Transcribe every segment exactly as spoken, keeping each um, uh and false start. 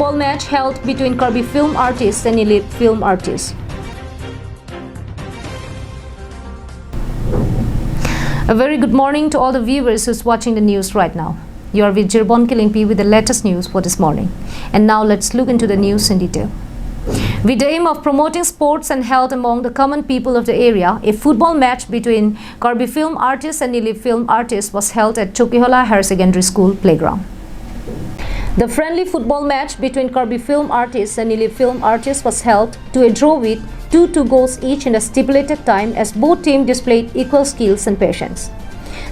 Football match held between Karbi film artists and Nilip film artists. A very good morning to all the viewers who's watching the news right now. You are with Jirbon Killingpi with the latest news for this morning. And now let's look into the news in detail. With the aim of promoting sports and health among the common people of the area, a football match between Karbi film artists and Nilip film artists was held at Chokihola Higher Secondary School playground. The friendly football match between Karbi film artists and Nilip film artists was held to a draw with two two goals each in the stipulated time, as both teams displayed equal skills and patience.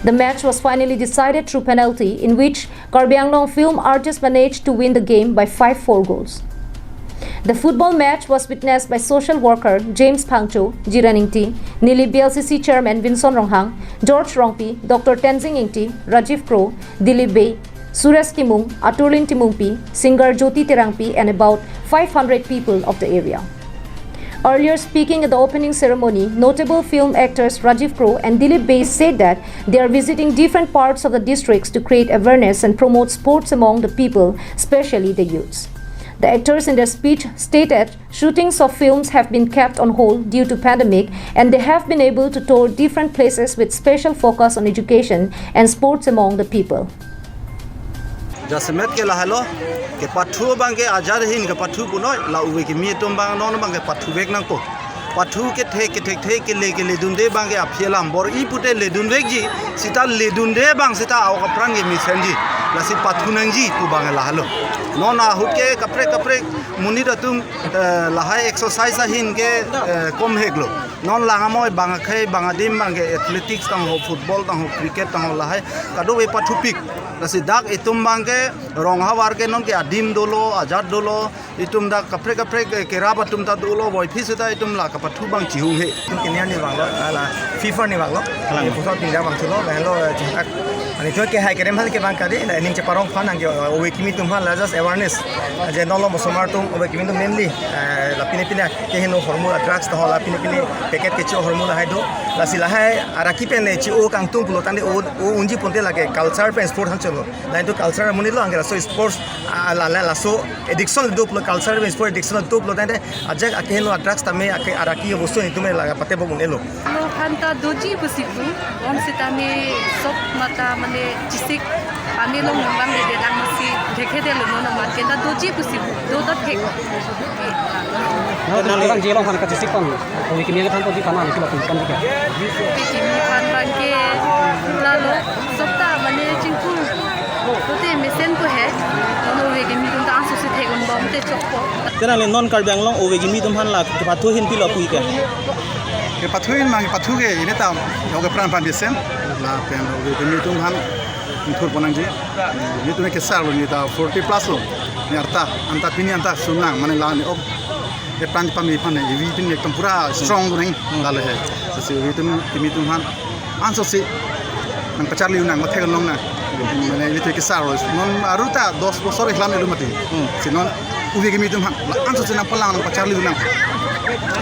The match was finally decided through penalty, in which Karbi Anglong film artists managed to win the game by five four goals. The football match was witnessed by social worker James Phangcho, Jiran Ingti, Nilip B L C C Chairman Vinson Ronghang, George Rongpi, Doctor Tenzing Ingti, Rajiv Kro, Dilip Bey, Suresh Timung, Aturlin Timungpi, singer Jyoti Terangpi, and about five hundred people of the area. Earlier speaking at the opening ceremony, notable film actors Rajiv Kro and Dilip Bey said that they are visiting different parts of the districts to create awareness and promote sports among the people, especially the youths. The actors in their speech stated shootings of films have been kept on hold due to pandemic, and they have been able to tour different places with special focus on education and sports among the people. Jasemet ke lahelo, kepathu abang ke ajar ahin kepathu punoi, la ove kimi atum abang non abang kepathu vek nangpo. Pathu kethek kethek thek kele kele dunde abang ke aphi alam, bor-i pute ledun vekji, seta ledunde abang seta a-ok apran ke mesenji, lasi pathu nangji pu abang lahelo. Non ahut ke kaprek kaprek monit atum, eh, lahai exercise ahin ke, eh, komheklo. Non lang amoi bang akhei bang adim abang ke athletics tangho, football tangho, cricket tangho lahai kadokave pathupik. Lasi dak itum abang ke rong havar ke non ke adim dolo, ajat dolo, itum dak kaprek kaprek, eh, kerap atum ta dolo, boiphi seta itum la kapathu abang chihung he. Itum kini arni vanglo, ah, la FIFA arni vanglo. Kalang. Eh, pusat pinja vangthulo, lahenlo, eh, chingkak. Ani thoi ke hai kerem hal ke abang kali, la ning cheparong aphan nangke, eh, ove kimi atum aphan la just awareness. Je non lo mosomar atum, ove kimi atum mainly, eh, la pine pine keheno hormone drugs ta ho la pine pine packet kecho hormone lahai do. Lasi lahai araki pen ne chi-o kangtung pulo tangte o, o unji ponte lake culture pen sport han cholo. Lain to culture amonit lo anke laso sports, ah, la, la, laso addiction do pulo culture pen sport addiction do pulo tangte ajak akeheno drugs tame ake araki bostu itum la pate bo un-elo. Lo aphan ta doji pusi pu, bonseta me sok mata mane chisik, pame long nang bang dede dang si, dekhe de lo non amat ke ta doji pusi pu, do ta thek. Nang nang orang jelong kan kachisik pang, ove kimi aphan doji kana ni kilo pun kan dikhe. Ove kimi aphan bang ke, lalo, sok ta mane chingku, lote mesen ko he, non ove kimi atum ta ansosi thek un bom te chokpo. Te nangli non Karbi Anglong ove kimi atum aphan la kepathu ahin pilo pu ke? Kepathu ahin mang kepathu ke ini ta, ya ke pran pan desen. Lapen ove kimi atum aphan thur pon nangji. Nelitum kesar lo, neli ta forty plus lo. Neli arta, anta pini anta sun lang, mane la neli ok. Epran pame aphan neli, evi pin ekdom pura strong do nang, lale he. Lasi evi atum, kimi atum aphan ansosi nangpacharli un nang, mathek un long nang. Mane evi atum kesar lo. Non aru ta dos bosor ihlam elu mati. Hmm. Si non ove kimi atum aphan, la ansosi nangpalang nangpacharli un nang.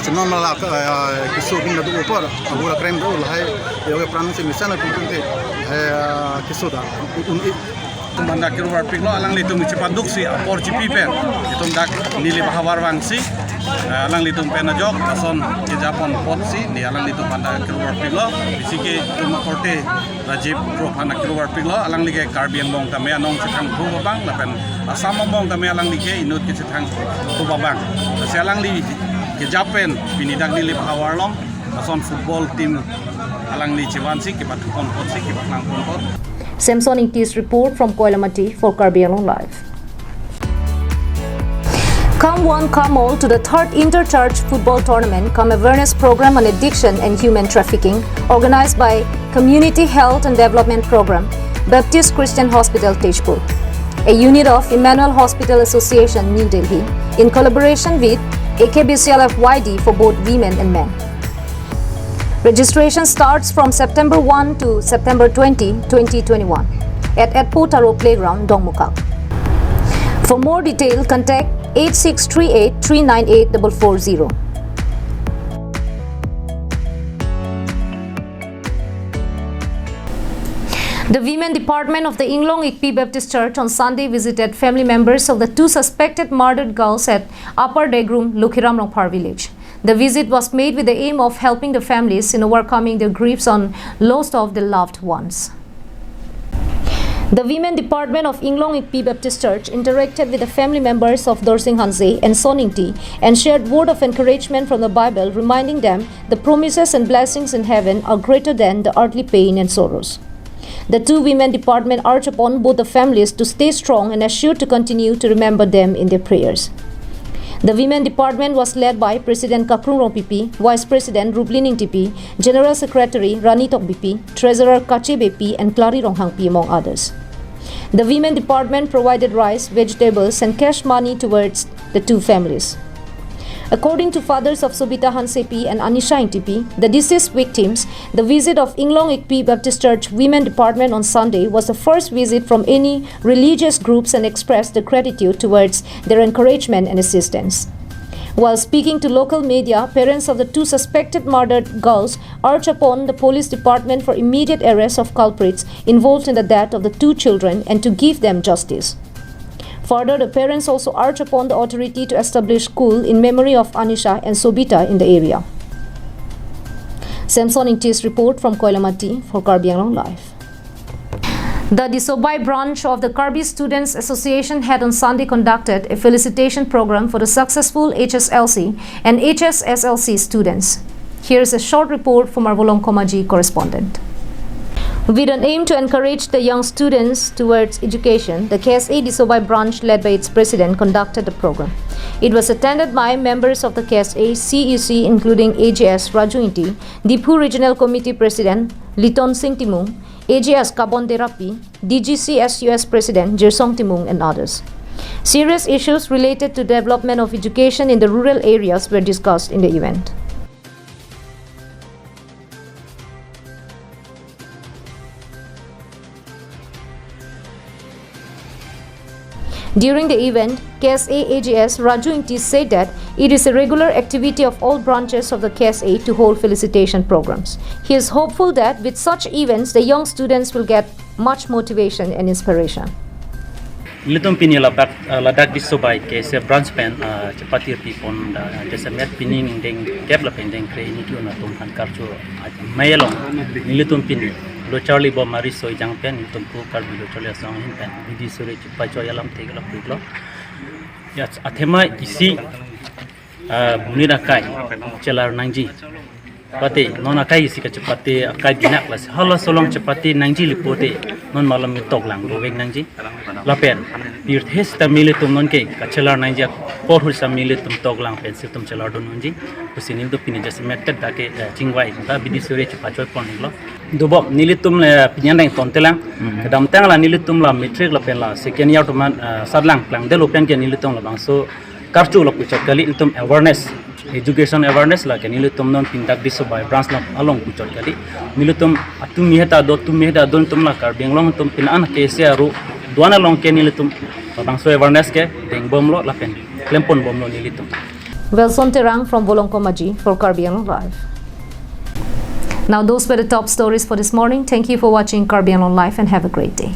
Si non mala, eh, keso pin do apor, abura krem do, lahai, ya ke pran si mesen atum atum te, eh, keso ta un, un, i- Itum aphan dak kiru varpiklo, alanglitum chepaduksi apor chipi pen itum dak Nilip ahavar vangsi, eh, alanglitum pen ajok ason keja pon apotsi, ne alanglitum aphan dak kiru varpiklo. Isi ke itum akorte Rajiv Kro aphan dak kiru varpiklo, alangli ke Karbi Anglong tame anong chethangthu abang, lapen Assam angbong tame alangli ke inut kechethangthu abang. Lasi alangli keja pen pini dak Nilip ahavar along ason football team alangli chevansi kepathu pon apotsi kepaklang pon apot. Samson Ingti's report from Koilamati for Karbi Anglong Live. Come one, come all to the third Inter-Church Football Tournament cum Awareness Program on Addiction and Human Trafficking, organized by Community Health and Development Program, Baptist Christian Hospital, Tezpur, a unit of Emmanuel Hospital Association, New Delhi, in collaboration with A K B C L F Y D for both women and men. Registration starts from September one to September twenty, twenty twenty-one at Etpo Taro Playground, Dongmukak. For more detail, contact eight six three eight three nine eight double four zero. The women department of the Inglong Ikpi Baptist Church on Sunday visited family members of the two suspected murdered girls at Upper Degrum, Lokhiram Rongphar village. The visit was made with the aim of helping the families in overcoming their griefs on loss of their loved ones. The women department of Inglong Ikpi Baptist Church interacted with the family members of Dorsing Hanse and Son Ingti and shared word of encouragement from the Bible, reminding them the promises and blessings in heaven are greater than the earthly pain and sorrows. The two women department urged upon both the families to stay strong and assured to continue to remember them in their prayers. The women department was led by President Kakrung Rongpipi, Vice President Ruplin Ingtipi, General Secretary Rani Tokbipi, Treasurer Kache Beypi and Klari Ronghangpi among others. The women department provided rice, vegetables and cash money towards the two families. According to fathers of Sobita Hansepi and Anisha Ingtipi, the deceased victims, the visit of Inglong Ikpi Baptist Church Women Department on Sunday was the first visit from any religious groups and expressed the gratitude towards their encouragement and assistance. While speaking to local media, parents of the two suspected murdered girls urged upon the police department for immediate arrest of culprits involved in the death of the two children and to give them justice. Further, the parents also urged upon the authority to establish school in memory of Anisha and Sobita in the area. Samson Ingti's report from Koilamati for Karbi Anglong Live. The Disobai branch of the Karbi Students Association had on Sunday conducted a felicitation program for the successful H S L C and H S S L C students. Here's a short report from our Volongkom Aji correspondent. With an aim to encourage the young students towards education, the K S A Disobai branch, led by its president, conducted the program. It was attended by members of the K S A C U C, including A G S Raju Ingti, Diphu Regional Committee President Liton Sing Timung, A G S Kabon Derapi, D G C S U S President Jirsong Timung, and others. Serious issues related to development of education in the rural areas were discussed in the event. During the event, K S A A G S Raju Ingti said that it is a regular activity of all branches of the K S A to hold felicitation programs. He is hopeful that with such events, the young students will get much motivation and inspiration. Nelitum pini ladak, ah, ladak Disobai K S A branch pen, ah, chepatiri pon, ah, jasemet pini ningdeng kep lapen dengkre ini kiuna atum aphan karcho, ah, mai along nelitum pini lo charli bom mari soi jang pen nelitum pu Karbi lo charli asong ahin pen bidi sore chepachoi alam thek lo pik lo. Ya, athema isi, ah, bunit akai chelar nangji. Pate, non akai isi kachepate akai binak lasi halaso along chepate nangji lapu te, non malom mi toklang bovek nangji. Lapen pirthe sita nelitum nonke kachelar nangji apor hu sita nelitum toklang pensi nelitum chelar dun nangji. Pusi nelitum pini jasemet tet dak ke, eh, chingvai ta bidi sore chepachoi pon lo. Dobom nelitum le pini aneng tontelang. Hmm. Kedamtang la nelitum la matric lapen la second year atum an, eh, satlang klangdelo pen ke nelitum labangso karcho lo puchot kali, nelitum awareness, education awareness la ke nelitum non pini dak Disobai branch la along puchot kali. Nelitum atum mi heta do, atum mi heta do, nelitum la Karbi Anglong atum pini an K S A aru do-an along ke nelitum labangso awareness ke deng bom lo lapen klem pon bom lo nelitum. Wilson Terang from Volongkom Aji for Karbi Anglong Live. Now, those were the top stories for this morning. Thank you for watching Karbi Anglong Live and have a great day.